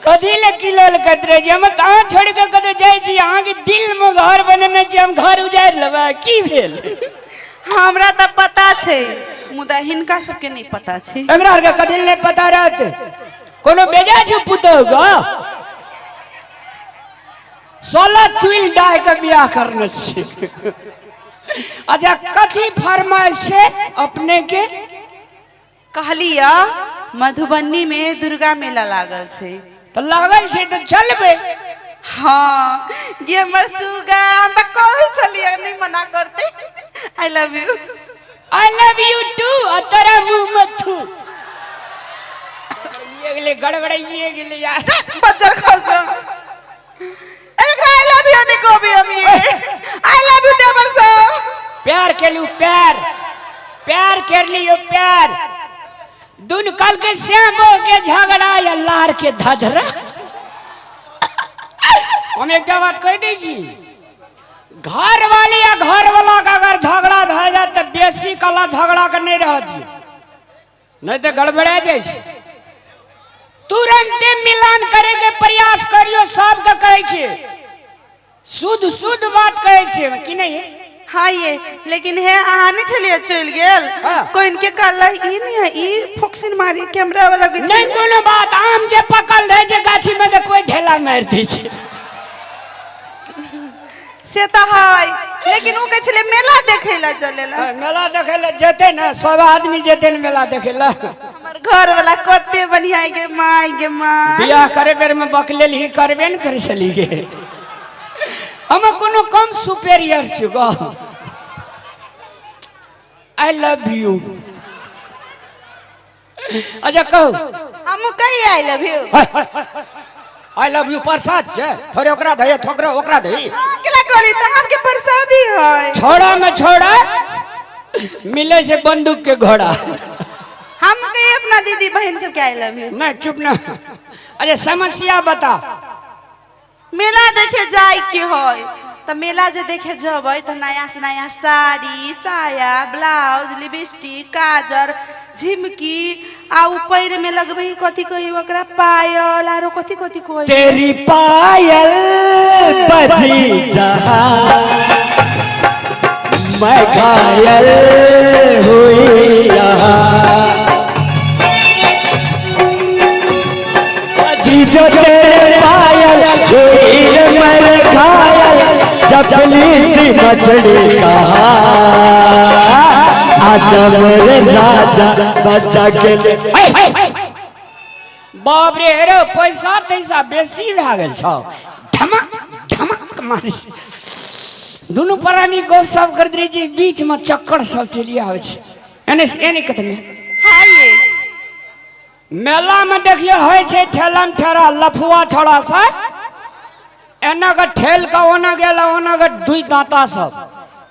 कथी ले किलोल करैत रहै छी? हम अहाँ छोड़ि कऽ कतौ जाइ छी? अहाँके दिल मे घर बनेने छी, हम घर उजाड़ि लेबै? की भेल? हमरा तऽ पता छै, मुदा हिनका सबके नहि पता छै। एकरा आरके कथी ले नहि पता रहत? कोनो बेजा छै पुतोहु गो? 16 चुल डाय के बियाह करने छी। अच्छा, कथी फरमाइश छै अपने के? कहलिया मधुबनी में दुर्गा मेला लागल छै। तऽ लागल छै तऽ चलबै। हाँ गे हमर सुगा, हम तऽ कहै छलियै नहि मना करते। I love you. I love you too. आ तोरा मुंह में थू। गड़बड़ाइए गेलै, गड़बड़ाइए गेलै यार। बच्चर खसम, एकरा I love you नहि कहबै हम। I love you देवर सब। प्यार केलू, प्यार प्यार कर लियो प्यार। दुन कल के श्यामो के झगड़ा या लार के धधरा। हम एकटा बात कहि दै छी, घर वाली या घर वाला के अगर झगड़ा भए जाए तऽ बेसी कला झगड़ा के नहीं रह दियौ, नहीं तऽ गड़बड़ा जाइ छै। तुरंते मिलान करे के प्रयास करियो। सबके कहै छी, शुद्ध शुद्ध बात कहै छी कि नहीं? हाँ ये, लेकिन हे अहाँ नहीं छलियै, चलि गेल। हाँ। कोइन के कहला ई नहीं है, ई फोक्सिन मारी कैमरा वाला के। नहीं कोनो बात, आम जे पकल रहे छै गाछी में तऽ कोई ढेला मारि दै छै। से तऽ है, लेकिन ओ कहै छलै मेला देखै लए चले ला। हाँ, मेला देखै लए जेतै ने, सब आदमी जेतै ने मेला देखै लए। हमर घर वाला कते बढ़िया गे माय, गे माय। बियाह करे बेर में बकलेल ही करबे ने करै छली गे। हम कोनो कम सुपेरियर छी गो? I love you. अच्छा कहू। हमहूँ कही I love you. I love you प्रसाद छै थोड़े? ओकरा धैय थोकरा ओकरा धई। केला कहली तऽ हमके प्रसादी है। छोड़ा में छोड़ा मिले छै बंदूक के घोड़ा। हम कही अपना दीदी बहन सबके I love you. नहीं, चुप ना। अच्छा, समस्या बता। मेला देखे जाय के है तऽ मेला जे देखे जबै तऽ नया से नया साड़ी, साया, ब्लाउज, लिपस्टिक, काजर, झिमकी आ उ पैर में लगबै कथी कही ओकरा, पायल, आरो कथी कथी कहै। तेरी पायल बजी जहां मैं घायल हुई यहाँ, बजी जो तेरे पायल हुई रे मैं घायल, जपली सी मछली कहा आजा मेरे राजा बच्चा के लिए। बाप रे, अरे पैसा तैसा बेसी भए गेल छौ। धमक धमक मारी दुनू प्राणी गप सप करैत रहै छै, बीचमे चक्कर सब चलि आबै छै एने से एने कतने। हाँ ये। मेलामे देखियौ होइ छै ठेलम ठेरा लफुआ छोड़ा सब एना के ठेल कऽ ओना गेल, ओना के दुई दांता सब।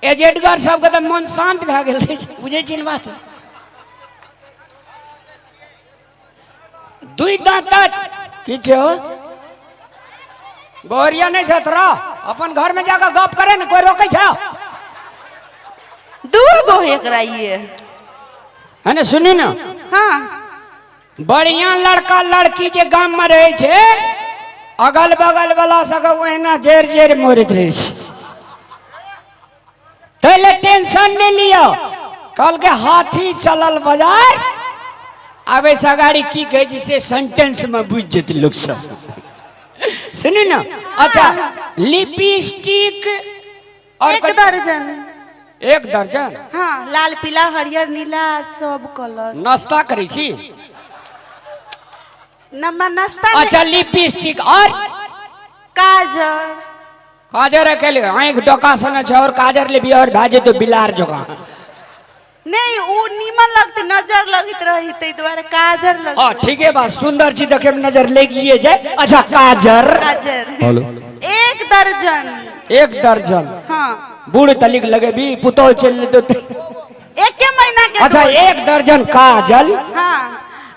एजेडगर सबके तऽ मन शांत भए गेल रहै छै। बुझै छी ने बात? दुई दांता की छै हो? गोरिया नहीं छै तोरा? अपन घर में जाकर गप करे ने, कोई रोकै छै? दू गो है एकरा ये। है ने, सुनी ना। हाँ। बढ़िया लड़का लड़की जे गाम में रहे छै, अगल बगल वाला सबके ओहिना जेर जेर मोड़ैत रहै छै। तै ले टेंशन नहीं लियो। कल के हाथी चलल बाजार आबे से अगाड़ी की कहै छै से सेंटेंस में बुझि जेतै लोक सब। सुनी ना। अच्छा, लिपस्टिक और एक दर्जन। एक दर्जन? हाँ, लाल, पीला, हरियर, नीला, सब कलर। नाश्ता करै छी? नम्बर नाश्ता नहीं। अच्छा, लिपस्टिक और काजर। काजर अकेले आँखि डोका सने छै और काजर लेबी और भए जेतौ बिलार जकाँ। नहीं, उ नीमन लगते, नजर लगैत रही, ताहि दुआरे काजर लग। हाँ, ठीके बात, सुंदर चीज देखे में नजर लगिए जाए। अच्छा, काजर। काजर। हेलो। एक दर्जन। एक दर्जन? हाँ। बूढ़ तलिक लगेबी, पुतोह चलि जेतौ एके महीना के। अच्छा, एक दर्जन काजल। हाँ,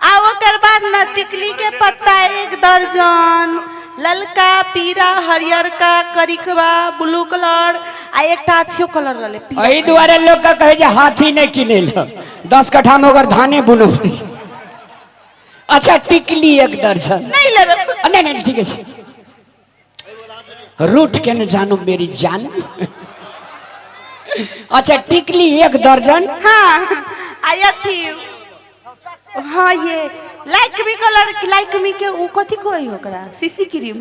आ ओकर बाद न टिकली के पत्ता एक दर्जन, ललका, पीरा, हरियरका, करिकवा, ब्लू कलर आ एकटा अथियो कलर रहलै पीला। एहि दुआरे लोक के कहै छै हाथी नहि किनै लए, 10 कट्ठा मे ओकर धाने बुनो पड़ै छै। अच्छा टिकली एक दर्जन। नहीं लेबै। नहीं नहीं ठीक है, रूठ के न जानू मेरी जान। अच्छा टिकली एक दर्जन। हाँ आ अथी हाँ ये like me colour like me के उ कथी कहै ओकरा सीसी क्रीम।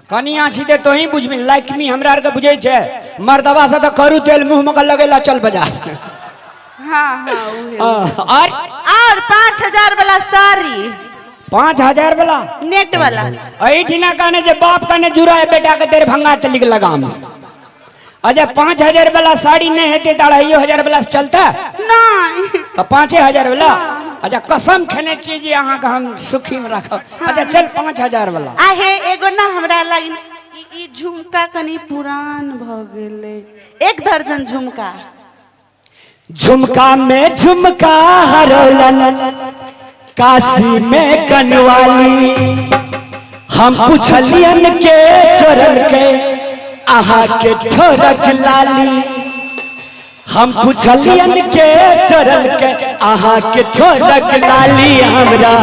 कनिया छी ते तोही बुझबी लाइक मी हमरा आर के बुझै छै मर्दवा से तऽ करू तेल मुंह में के लगेला चल बजा। हाँ हाँ उहे। और और 5000 वाला साड़ी। 5000 वाला नेट वाला। एहिठिना कहने जे बाप कहने जुड़ा है बेटा के दरभंगा तलिक लगाम। अच्छा 5000 वाला साड़ी नहीं हेतै तऽ 2500 वाला से चलता? नहीं। तऽ 5000 वाला। अच्छा कसम खेने छियै जे अहाँके हम सुखी में राखब। अच्छा चल 5000 वाला। आ हे एगो ना हमरा लागिन ई झुमका कनि पुरान भ गेलै, एक दर्जन झुमका। झुमका में झुमका हरौलन काशी में कनवाली, हम पुछलियन के चोरल के अहाँ के ठोरक लाली, हम पुछलियन के चोरल के अहाँ के ठोरक लाली, हमरा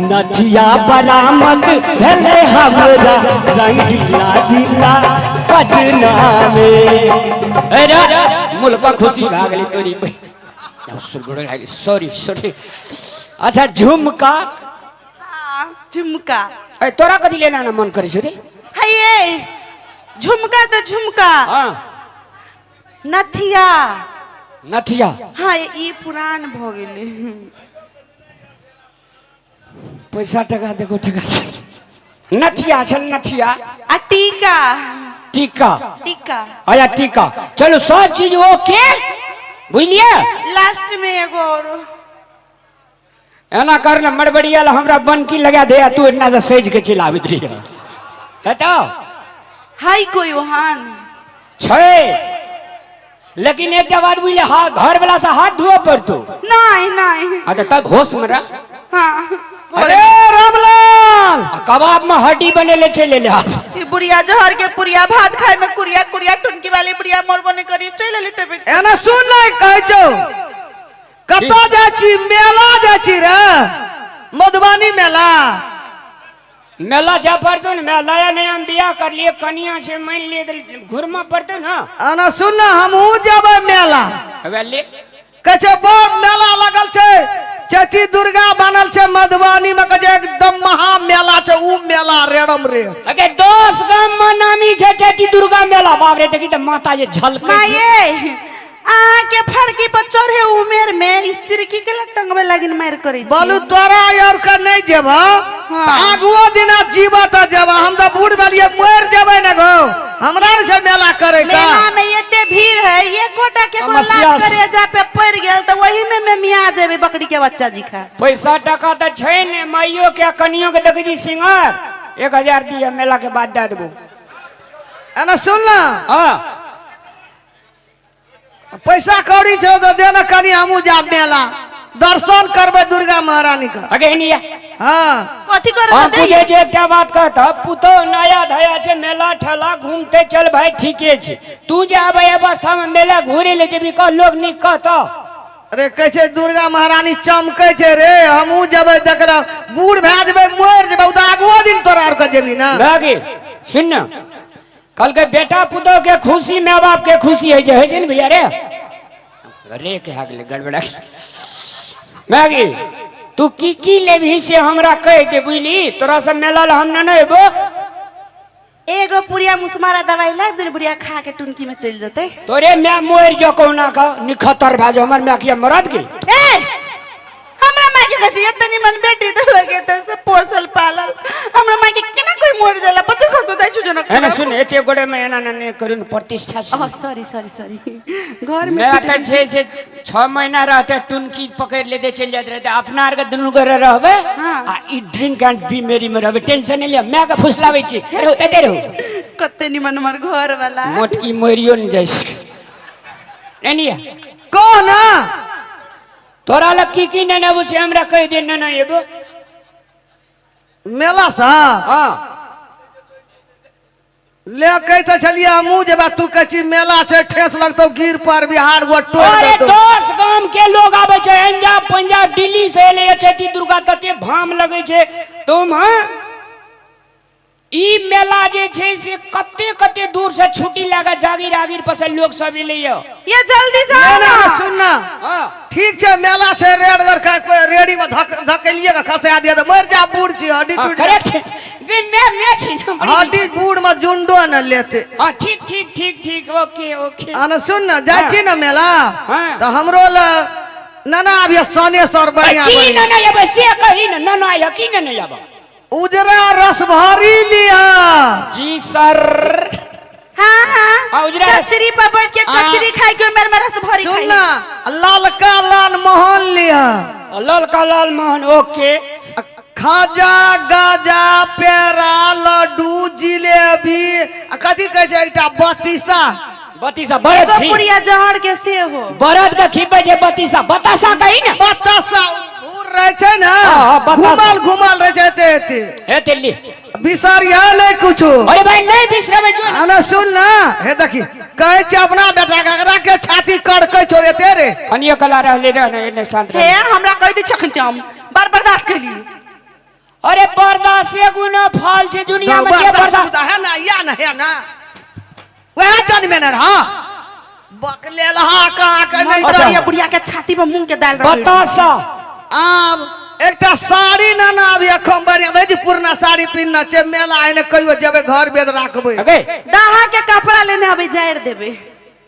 नथिया बरामद भेलै हमरा रंगीला जिला पटना में। अरे मुल्का खुशी भए गेलै तोरी। Sorry sorry. अच्छा झुमका। हाँ, झुमका। ए, तोरा कथी लेना ना मन करै छौ रे? हे ये झुमका तऽ झुमका। हाँ। नथिया। नथिया। हाँ ई पुरान भ गेलै। पैसा टका देखो टका छै। नथिया छल नथिया। आ टीका। टीका। टीका। अच्छा टीका। चलो सब चीज ओके बुझलिए। लास्ट में एगो और। एना कर ने मड़बड़िया ला हमरा बनकी लगा दे आ तू एतना से सज के चलि आबैत रही है तो। हाय कोई वहान? छै लेकिन एकटा बात बुझले, हाथ घर वाला से हाथ धोअ पड़तो। नहीं नहीं। हाँ तो तब होश में रह। हाँ। अरे रामलाल। आ कबाब में हड्डी बनेले चलि एले आप। ई बुढ़िया जहर के पुरिया भात खाए में कुरिया कुरिया टुनकी वाली बुढ़िया मोर बने करीब चलि एली टेबे। एना सुन नै कहै छौ कतऽ जाइ छी? मेला जाइ छी रे, मधुबनी मेला। मेला जा पड़तो ने, नया नया में बियाह कर लिए कनिया से मान लिए तऽ घुरमा पड़तो ना। एना सुन ने हमहूँ जेबै मेला। हवे ले। कहै छै बड़ मेला लगल छै, चैती दुर्गा बनल छै मधुबनी में, कहै छै एकदम महा मेला छै उ मेला रेडम रे। अगे 10 गाम में नामी छै चैती दुर्गा मेला। बाप रे देखी तऽ माता जे झलकै छै। माये अहाँ के फड़की पर चढ़े उमेर में ई सिरकी के लग टंगबे लागिन मार करै छी। बोलू तोरा और के नहीं जेबह। हाँ। तऽ आगुओ दिना जीबह तऽ जेबह, हम तऽ बूढ़ भेलियै मरि जेबै ने गो, हमरा ने छै मेला करे का। मेला में एते भीड़ है एकोटा केकरो समस्या लात करे जा पे पड़ गेल तऽ वही में मेमिया जेबै बकरी के बच्चा जी खा। पैसा टका तऽ छै ने माइयो के आ कनियो के देखै छी सिंगार 1000 दिया मेला के बाद दए देबो। एना सुन ना। हाँ। पैसा कौड़ी छौ तऽ दे ने कनि, हमहूँ जाब मेला दर्शन करबै दुर्गा महारानी के। अगे एनी आ। हाँ। कथी करे हम तऽ पूछे जे एकटा बात कहता पुतोह नया धया छै मेला ठेला घूमते चल भाई ठीके छै, तू जे आबै अवस्था में मेला घूरे ले जेबी कह लोग नीक कहता? अरे कहै छै दुर्गा महारानी चमकै छै रे, हमहूँ जेबै देखला, बूढ़ भए जेबै मरि जेबै ओ तऽ आगुओ दिन तोरा आरके जेबी ना। भए गेल सुन ने कहलकै बेटा पुतोह के खुशी माय बाप के खुशी होइ छै, होइ छै ने भैया रे? रे के भए गेलै गड़बड़ा भए गेल। तू की की लेबही से हमरा कहि दे बुझली, तोरा सब मेला लए हम ने एबो। एगो पुरिया मुसमारा दवाई लाबि देने बुढ़िया खा के टुनकी में चलि जेतै। तोरे माय मरि जो कहुना का निखतर भए जो, हमर माय किया मरद गेल? ए हमरा माय के कहै छै एते निमन बेटी देलक एते से पोसल पालल, हमरा माय के केना कोई मरि जाला बच्चा खसो जाइ छु जनक। एना सुन एते गोड़े में एना ने करू ने प्रतिष्ठा से। सॉरी सॉरी सॉरी घर में मैं तऽ छै से 6 महीना रहते टुनकी पकड़ि लेते चलि जाइत रहते, अपना आरके दुनू गोरे रहबै। हाँ। आ ई ड्रिंक एंड बी मेरी में रहबै, टेंशन नहि लिअ, मायके फुसलाबै छी रहू एते रहू। कते निमन हमर घर वाला। मोटकी मरियो ने जाइ छै एनी आ। कह ना। तोरा लग की की नेने अबू से हमरा कहि दे नेने एबो। मेला सँ? हाँ। ले कहै तऽ छलियै हमहूँ जेबै, तू कहै छी मेला छै, ठेस लगतौ, गिर पर बिहार गोट तोड़ अरे देतौ। 10 गाम के लोग आबै छै, अंजाब पंजाब दिल्ली से एलै चैती दुर्गा, तते भाम लगै छै। तुम हाँ ई मेला जे छै से कते कते दूर से छुट्टी लए कऽ जागीर आगीर पर से लोग सब एलै यऽ। ये जल्दी जाओ ना, ना। ना, सुन ना। हाँ। ठीक छै, मेला छै, रेडगर रेडी में धकेलिए के खसा दिया तऽ मरि जा, बूढ़ छी, हड्डी हाँ, टूटि जाय। करेक्ट गे, मैं छी ना, बड़ी- हड्डी बूढ़ में जुंडो न लेते। हाँ ठीक ठीक ठीक ठीक, ओके ओके। आ ना सुन ना, जाइ हाँ। छी ना मेला हाँ। तऽ हमरो ल नाना अभी सने सर बढ़िया की बढ़िया। ना ना अबै से कही ना, ना ना आया की ना ना आबा। उजरा रस भरी लिया। जी सर। हाँ हाँ। हाँ, उजरा रस- कचरी पर बैठ के कचरी खाई के मेरे में रस भरी सुन खाई। ना, लालका लाल मोहन लिया। ललका लाल मोहन, ओके। खाजा गाजा पेड़ा लड्डू जिलेबी आ कथी कहै छै एकटा बतीसा। बतीसा बरद एगो छी। पुड़िया जहर के सेहो। बरद के खिबै छै बतीसा, बतासा कही ना। बतासा घूर रहै छै ने, हाँ, हाँ, बतासा। घुमल घुमल रहै छै एते एते। हेते ली। बिसरिया नहि कुछो। अरे भाई नहीं बिसरबै जो। आ ना सुन ना, हे देखी कहै छै अपना बेटा के, एकरा के छाती कड़कै छौ एते रे। कनियो कला रहले रह ने, एने शांत हे रह। हमरा कह दे छखन हम बार बर्दाश्त कैली। अरे बर्दाश्त गुना फल छै दुनिया में, जे बर्दाश्त है ना या ना है ना वह जन्मे न रहा बकले लहा कहाँ के नहीं। अच्छा। अच्छा बुढ़िया के छाती पर मूंग के दाल रखल। बतासा। आब एकटा साड़ी ना ना अभी एखन बढ़िया भाई पुरना साड़ी पिन्हना छै, मेला एने कहियो जेबै घर बेद राखबै। अगे दाहा के कपड़ा लेने अबै जारि देबै।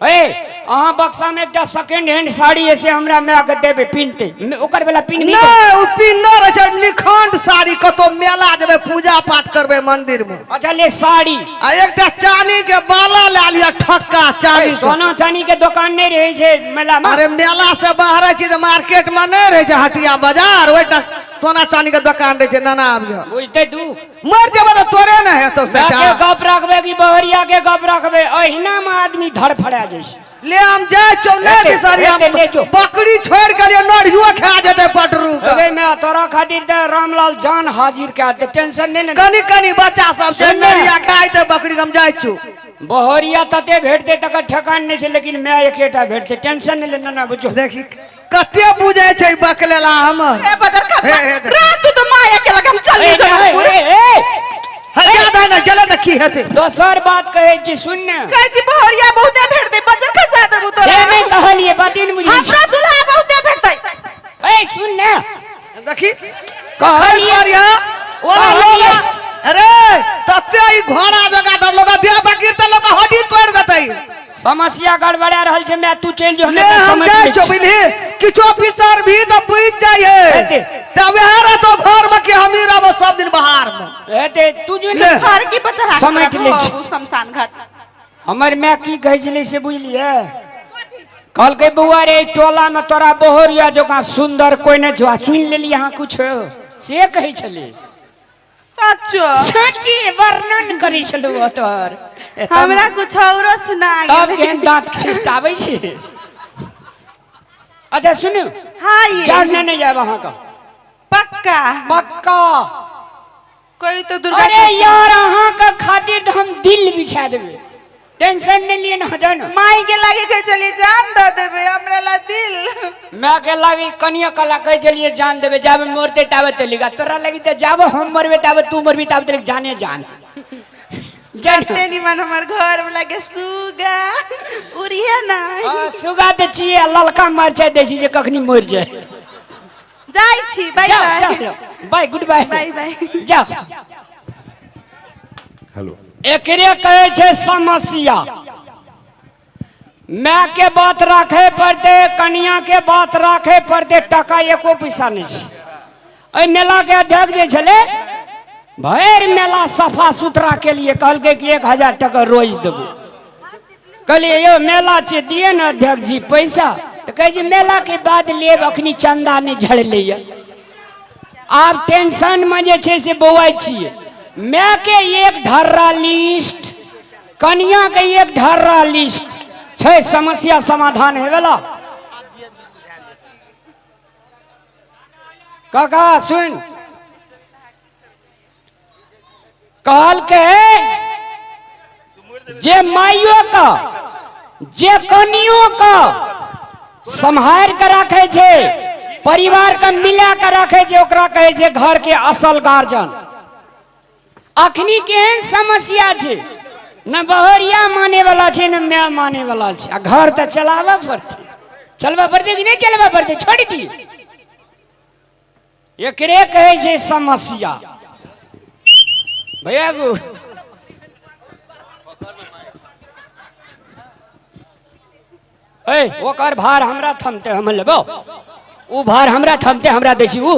ए अहाँ बक्सा में एकटा सेकेंड हैंड साड़ी ऐसे हमरा माय के देबै पिन्हते, ओकर वाला पिन्हबी। नहि ओ पिन्हने रहै छै निखंड साड़ी, कतौ मेला जेबै पूजा पाठ करबै मंदिर में। अच्छा ले साड़ी। आ एकटा चानी के बाला लए लिअ, ठक्का चानी के। सोना चानी के दुकान नहीं रहे छै मेला में। अरे मेला से बाहर छी तऽ मार्केट में नहीं रहे छै, हटिया बाजार ओहिटा सोना चानी के दुकान रहे छै। नाना आबियो बुझते तू मर जेबै तऽ तोरे ने हेतौ माय के सेटा। गप रखबे कि बहरिया के गप रखबे, अहिना में आदमी धड़फड़ा जाइ छै। ले हम जाइ छौ नहि हेतै, बिसरिया। हेतै, ले जो। बकरी छोड़ि के लिए नढ़ियो खा जेतै पटरू के। अरे मैं तोरा खातिर तऽ रामलाल जान हाजिर कए दे, टेंशन नहीं ले। कनी कनी बच्चा सब से सुन ने। नढ़िया खाइ बकरी, हम जाइ छौ। बहरिया तते भेटते तकर ठेकान नहीं छै, लेकिन मैं एकेटा भेटते, टेंशन नहीं लेना ना बुझो। देखी कते बुझै छै बकलेला हमर। ए बजर खसा हे, हे, देख। रात तू तो माया के लग हम चली ए, ए, जनकपुर। ए, ए, हे, याद है ना गेलै तऽ की हेतै। दोसर बात कहै छी सुन ने। कहै छी बहरिया बहुते भेटतै, बजर खसा देबू से तोरा। नहीं कहलिए, बात नहीं बुझै छी। हमरा दुल्हा बहुते भेटतै। ए सुन ने। देखी कहलिए कहलिए ओना कहलिए। लोग अरे तते ई घोड़ा जगह दर लोग दे बकीर तऽ लोग हड्डी तोड़ि देतै। समस्या गड़बड़ा रहल छै, मैं तू चलि जो। ले हम जाइ छौ बुझली, किछो पिसर भी तऽ बुझि जाइ हेतै। तऽ वएह रहतौ घर में कि हमही रहबो सब दिन बाहर में। हेतै तू जो ले। ने। घर की बचरा समेट लै छी। शमशान घाट। हमर माय की कहै छलै से बुझलियै? कहलकै बौआ रे टोला में तोरा बहरिया जकाँ सुंदर कोई नहीं छौ, सुनि लेली अहाँ कुछ से कहै छलै। सच्चो? सच्ची वर्णन करै छलहुँ तोहर। हमरा कुछ औरो सुना तब गेलै। केहन दाँत खिस्टाबै छै। अच्छा सुनू। हाँ ये। जाउ ने, नहीं जायब अहाँके। पक्का? पक्का। कोई तो दुर्गा अरे यार अहाँके खातिर तऽ हम दिल बिछा देबै, टेंशन नहीं लिए ना, जाओ ना। माई के लागे कहे चलिए जान दे देबे हमरा ला दिल। मैं के लागी कनिया कला कहे चलिए जान देबे, जाबे मरते ताबे ते लिखा तोरा लगी ते जाबे हम मरबे ताबे तू मरबी ताबे ते जाने जान जान। कते निमन हमर घर वाला के सुगा उड़िए ना। हाँ, सुगा तऽ छियै आ ललका मरचाइ दै छी जे कखनी मरि जाय। जाइ छी, बाय। जाओ। बाय। जाओ, बाय, गुड बाय। बाय बाय। जाओ। हेलो। एकरे कहै छै समस्या। My के बात राखे पड़ते, कनिया के बात राखे पड़ते, टका एको पैसा नहीं छै। एहि मेला के अध्यक्ष जे छलै भरि मेला सफा सुथरा के लिए कहलकै कि 1000 टका रोज देबै। कहलियै यौ मेला छै, दिए ने अध्यक्ष जी पैसा। तऽ कहै छै मेला के बाद लेब, अखनी चंदा नहि झड़लैया। आब टेंशन में जे छै से बौआइ छियै। My के एक ढर्रा लिस्ट, कनिया के एक ढर्रा लिस्ट छै। समस्या समाधान हेवेला। काका सुन, कहलकै जे माइयो का जे कनियो का सम्हार के राखे छै, परिवार के मिला के राखे छै, ओकरा कहै छै घर के असल गार्जियन। अखनी केहन समस्या छै, न बहरिया माने वाला छै न my माने वाला छै, आ घर तऽ चलाबऽ पड़तै। चलबऽ पड़तै कि नहि चलबऽ पड़तै? छोड़ि दियै, एकरे कहै छै समस्या। भैया गो ए ओकर भार हमरा थमते हम लेबो, उ भार हमरा थमते हमरा दै छी। उ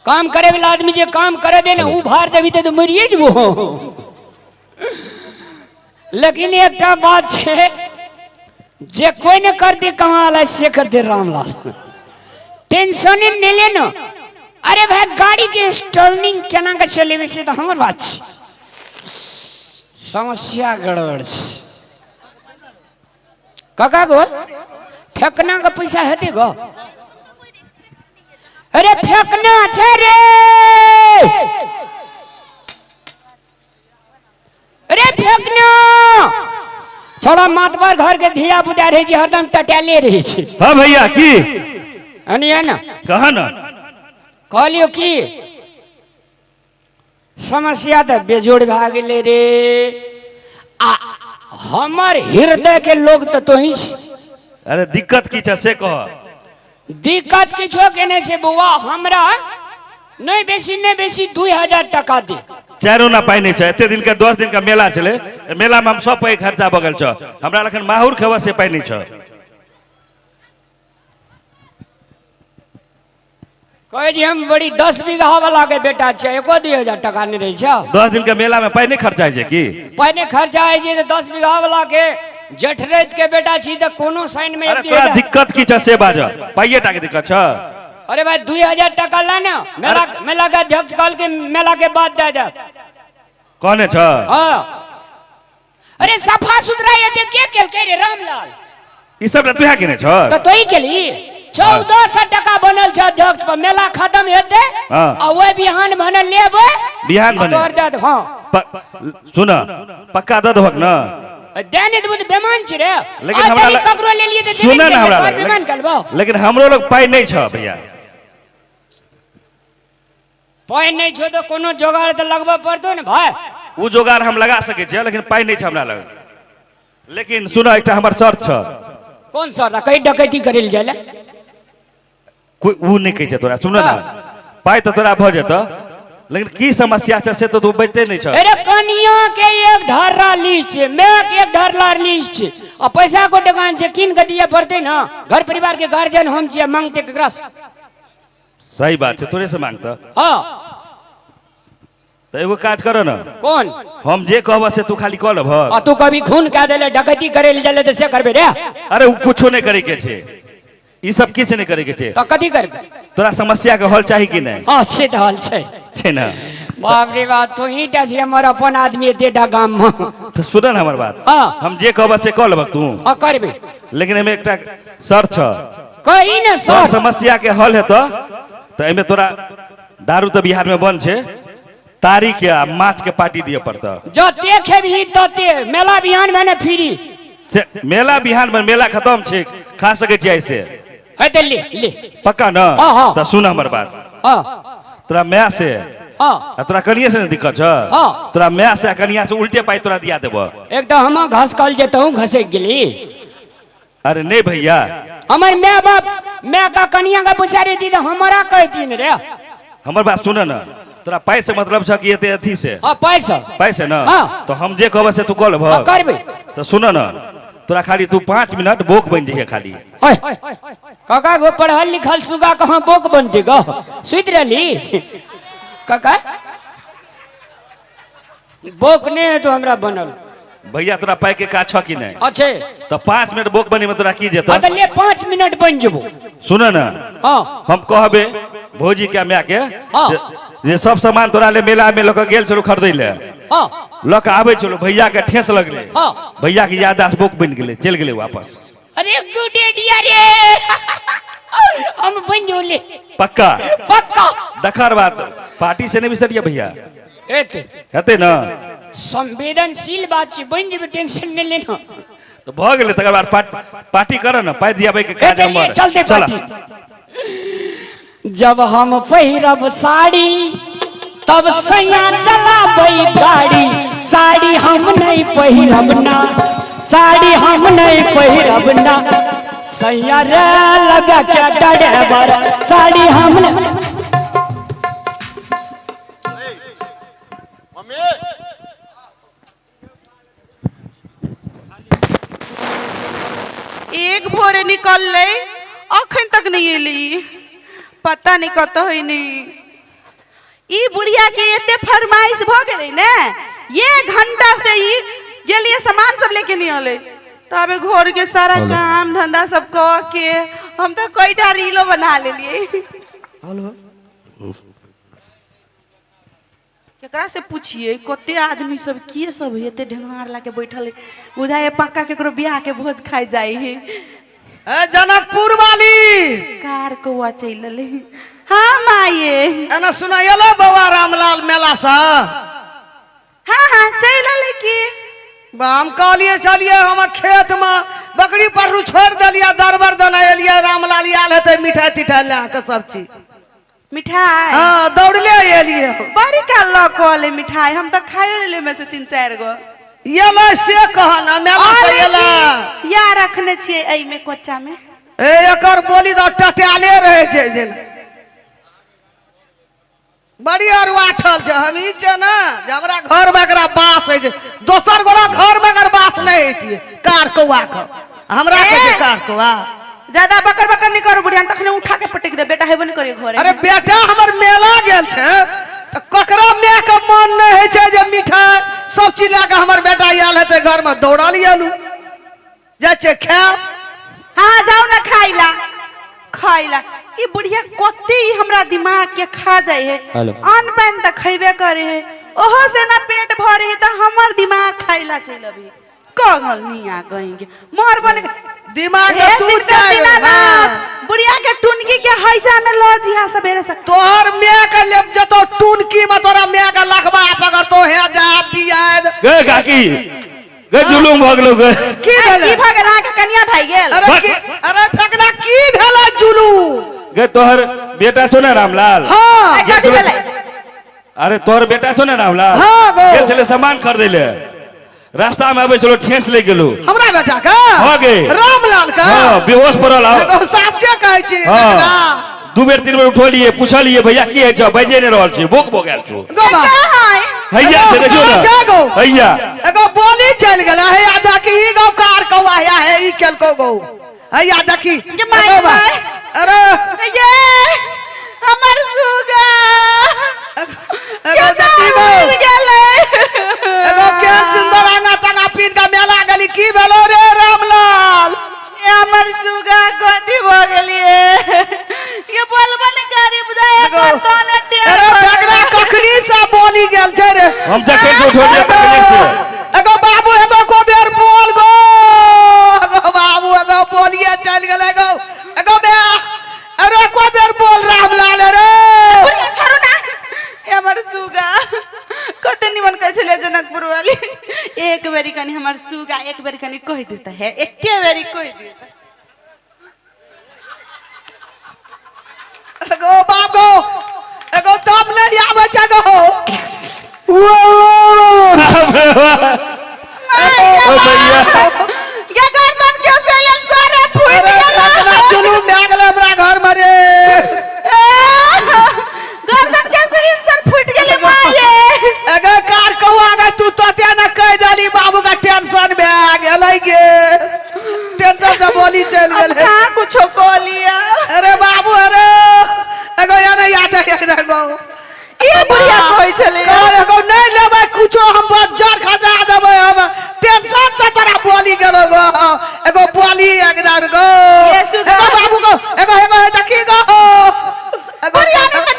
काम करे वाला आदमी जे काम करे दे ने, उ भार देबी तऽ मरिए जेबो। लेकिन एकटा बात छै, जे कोई ने करते कमाल है से करते रामलाल। टेंशन नहीं ले ना। अरे भाई गाड़ी के स्टर्निंग केना के चलेबे से तऽ हमर बात छै। समस्या गड़बड़ छै। काका गो फेकना के पैसा हेतै गो? अरे फेकना छै रे, अरे फेकना छोड़ा। मातबर घर के धिया पुता रहै छै, हरदम टटेले रहै छै। हाँ भैया की अनिया ना कहा ना। कहलियो की समस्या तऽ बेजोड़ भए गेलै रे। आ हमर हृदय के लोग तऽ तोही छी। अरे दिक्कत की छै से कह। दिक्कत किछो के नहि छै बौआ, हमरा नहि बेसी नहि बेसी 2000 टका दे। चारो ना पाइ नहि छै। एते दिन के 10 दिन के मेला छलै, मेला में हम सब पाइ खर्चा भऽ गेल छ। हमरा लखन माहुर खेबऽ से पाइ नहि छ। कहै छी हम बड़ी 10 बीघा वाला के बेटा छै, एको 2000 टका नहि रहै छै। 10 दिन के मेला में पाइ नहि खर्चा होइ छै की? पाइ नहि खर्चा होइ छै तऽ 10 बीघा वाला के जेठरैत के बेटा छी तऽ कोनो साइन में अरे तोरा दिक्कत की छ से बाज, पाइए टा के दिक्कत छ? अरे भाई 2000 टका ला ना, मेला मेला के अध्यक्ष कहल के मेला के बाद दे दे। कहने छ? हाँ। अरे सफा सुथरा एते के केलकै रे रामलाल? ई सब तुहे केने छ? तऽ तोही केली। 1400 टका बनल छै अध्यक्ष पर, मेला खत्म हेतै आ ओहि बिहान भने लेबै, बिहान भने। तोहर दे देब। हाँ सुन पक्का दऽ देबक ना? दे नहि देबो तऽ बेमान छी रे। लेकिन हमरा ककरो लेलियै तऽ सुन ना हमरा, बेमान करबो। लेकिन हमरो लोग पाइ नहि छ भैया। पाइ नहि छौ तऽ कोनो जोगाड़ तऽ लगबऽ पड़तौ ने भाय। ओ जोगाड़ हम लगा सकै छियै, लेकिन पाइ नहि छै हमरा लग। लेकिन सुन एकटा हमर शर्त छ। कोन शर्त? कहीं डकैती करै लए जाइ लए? कोई उ नहि कहै छै तोरा। सुन ना, पाइ तऽ तोरा भऽ जेतौ, लेकिन की समस्या छै से तऽ तू बजिते नहि छ। अरे कनिया के एक ढर्रा लिस्ट छै, my के एक ढर्रा लिस्ट छै, आ पैसा को दुकान छै, कीन के दिए पड़तै ना। घर परिवार के गार्जियन हम छियै, मांगते केकरा से? सही बात छै, तोरे से मांगता। हाँ तऽ एगो काज कर ना। कोन? हम जे कहब से तू खाली कऽ लेबह। आ तू कभी खून कए देले, डकैती करे लए गेले तऽ से करबे रे? अरे उ कुछो नहि करे के छै, ई सब किछु नहि करे के छै। तऽ कथी करबे? तोरा समस्या के हल चाही कि नहि? हाँ से तऽ हल छै। छै ना? बाप रे बाप, तू ही टा छी हमर अपन आदमी एतेटा गाम में। तऽ सुन ने हमर बात। हाँ। हम जे कहब से कऽ लेबह तू? हाँ करबे। लेकिन एहिमे एकटा शर्त छ। कही ने सब सर। समस्या के हल हेतौ तऽ एहिमे तोरा दारू तऽ बिहार में बंद छै, तारी के आ माछ के पार्टी दिए पड़तौ। जते खेबही तते, मेला बिहान में ने फ्री। से मेला बिहान में मेला खत्म छै, खा सकै छियै ऐसे। है तऽ ले ले। पक्का न? हाँ, हाँ। तऽ सुन हमर बात। हाँ। तोरा my से हाँ आ तोरा कनिये से ने दिक्कत छ? हाँ। तोरा my से आ कनिया से उल्टे पाई तोरा दिया देबो। एकदम हम घसकल जेतहूँ घसक गेली। अरे नहीं भैया, हमर my बाप my का कनिया का पैसा रे दी तऽ हमरा कहती ने रे। हमर बात सुन न, तोरा पाई से मतलब छ कि एते अथी से? हाँ पैसा। पाई से न? हाँ। तो हम जे कहब से तू कऽ लेबह? हाँ, करबै। तऽ सुन न, तोरा खाली तू 5 मिनट बोक बनि जइहे खाली। ओए काका गो पढ़ल लिखल सुगा कहाँ बोक बनते गो? सुति रहली काका, बोक नहीं है तो हमरा बनल। भैया तोरा पाई के काज छ कि नहि? अच्छे। तऽ 5 मिनट बोक बने में तोरा की जेतौ? हाँ, तऽ ले 5 मिनट बन जेबो। सुन न। हाँ। हम कहबे भौजी के my के हाँ। जे सब सामान तोरा ले मेला में लऽ के गेल छलौ खरीदै ले, हाँ। लऽ के आबै छलौ, भैया के ठेस लगलै, हाँ। भैया के याददाश्त बोक बनि गेलै, चलि गेलै वापस। अरे गुड आइडिया रे, हम बन जो ले। पक्का? पक्का। देखर बात, पार्टी से नहीं बिसरिए भैया। हेतै। हेतै ना? संवेदनशील बात छै, बनि जेबै, टेंशन नहि लेना। तऽ भऽ गेलै, तकर बाद पार्टी कर ने, पाइ दियाबै के काज हमर। चलते चल। पार्टी। जब हम पहिरब साड़ी तब सैया चलाबै गाड़ी, साड़ी हम नहीं पहिरब ना, साड़ी हम नहीं पहिरब ना, सैया रे लगा के ड्राइवर, साड़ी हम नहीं। एक भोरे निकललै, अखन तक नहीं एली, पता नहीं कतऽ है। नहीं, ई बुढ़िया के एते फरमाइश भऽ गेलै ने, ये घंटा से ई गेलिए सामान सब लेके नहीं अलै। तो अबे घर के सारा काम धंधा सब कऽ के हम तो कईटा रीलो बना लेलिए। हेलो। केकरा से पूछिए, कते आदमी सब किए सब है एते ढेंगार लाके बैठल है, बुझाए पक्का केकरो बियाह के भोज खाइ जाइ है। ए जनकपुर वाली। कार कौआ चलि एलै। हाँ माये। एना सुना, एलो बौआ रामलाल मेला से? हाँ हाँ, चलि एलै की। बा, हम कहलिए चलिए, हम खेत में बकरी परू छोड़ देलिए, दरबर देने एलिए, रामलाल आयल हेतै मिठाई तिठाई लए के सब चीज। मिठाई? हाँ, दौड़ले एलिए। बड़ी काल लऽ कऽ एलै मिठाई, हम तऽ खाइयो लेलियै ओहिमे से तीन चारि गो। एलै से कह ने, मेला से अरे एलै? की, या रखने छियै एहिमे कोच्चा में। ए, एकर बोली तऽ टटाले रहै छै जेना बड़ी अरुआठल छै। हम ई छै ने जे हमरा घर में एकरा बास होइ छै, दोसर गोरा घर में एकर बास नहि होइतियै। कार कौआ के हमरा कहै छै कार कौआ। ज्यादा बकर बकर नहीं करू बुढ़िया, तखने उठा के पटक दे। बेटा हेबो नहीं करे घरे। अरे बेटा हमर मेला गेल छै तऽ ककरा माय के मन नहि होइ छै जे मिठाई सब चीज लए कऽ हमर बेटा आयल हेतै घर में, दौड़ल एलू, जाइ छियै खायब। हाँ, जाओ ना खाइला खाइला। ई बुढ़िया कते ई हमरा दिमाग के खा जाइ है। अन्न पानि तऽ खैबे करे है, ओहो से ना पेट भरे है तऽ हमर दिमाग खाइला चलि अभी कगल निया गएंगे मर बन दिमाग हे तू दिनकर चल, दीनानाथ, हाँ। बुढ़िया के टुनकी के हैजा में लऽ जिहा सबेरे से। तोहर माय के ले जतो टुनकी में, तोरा माय के लखबा पकड़तो हे जा बियाद। गे काकी गे, जुलुम भऽ गेलौ गे। की ए, भेलै? की भऽ गेल अहाँके? कनिया भागि गेल? अरे की, अरे फेकना, की भेलै जुलू? गे, तोहर बेटा छौ ने रामलाल? हाँ। ए, कथी भेलै? अरे तोहर बेटा छौ ने रामलाल? हाँ गो। गेल छलै सामान खरीदै ले, रास्ता में आबै छलो, ठेस लागि गेलो। हमरा बेटा के? हाँ गे। रामलाल के? हाँ, बेहोश पड़ल आउ। एगो साचे कहै छी फेकना? हाँ, दू बेर तीन बेर उठलियै, पुछलियै भैया की होइ छौ, बाजि नहि रहल छी, भूख भऽ गेल छौ। गो बा। कहाँ है? हैया से देखियौ कहाँ ने। छै गो? हैया। एगो बोली चलि गेलै, हैया देखी, ई गो कार कौआ हैया हे, ई केलको गो, हैया देखी। गे माय, एगो बा। माय। अरे ये हमर सुगा एगो देखी गो। उड़ि गेलै। एगो केहन सुंदर आंगा तांगा पीन के मेला गेली, की भेलो रे रामलाल? ये हमर सुगा कथी भऽ गेलिए? ये बोलबो नहि करी बुझाय। एगो तोने टेढ़ अरे भऽ झगड़ा गेलै। कखनी से बोली गेल छै रे? हम जखन से उठलियै तखने से। एगो बाबू, एगो को बेर बोल गो, एगो बाबू, एगो बोलिए चल गेलै गो, एगो बे, अरे को बेर बोल रामलाल रे। बुढ़िया छोड़ू ना। ये हमर सुगा कते निमन कहै छलै जनकपुर वाली, एक बेरी कनी हमर सुगा एक बेरी कनी कहि देता है, एके बेरी कहि देता। एगो बाबू, एगो दम नहीं आबै छै गो। ओ भैया। ये गर्दन के सेलन सारे फूटि अरे गेल। कतना जुलूम भए गेलै हमरा घर में रे। गर्दन के सेलन सर फूटि गेलै माये। एगो कार कौआ गे, तू तोते ने कहि देली, बाबू के टेंशन भए गेलै गे, टेंशन से बोली चलि अब गेलै। कहाँ कुछो कऽ लिया। अरे बाबू, अरे एगो या नहीं याद है एगो। ई बुढ़िया कहै छलै। कह एगो नहीं लेबै कुछो, हम बज्जर खसा देबै, हम टेंशन से तोरा बोली गेलो गो, एगो बोली एकदम गो। ये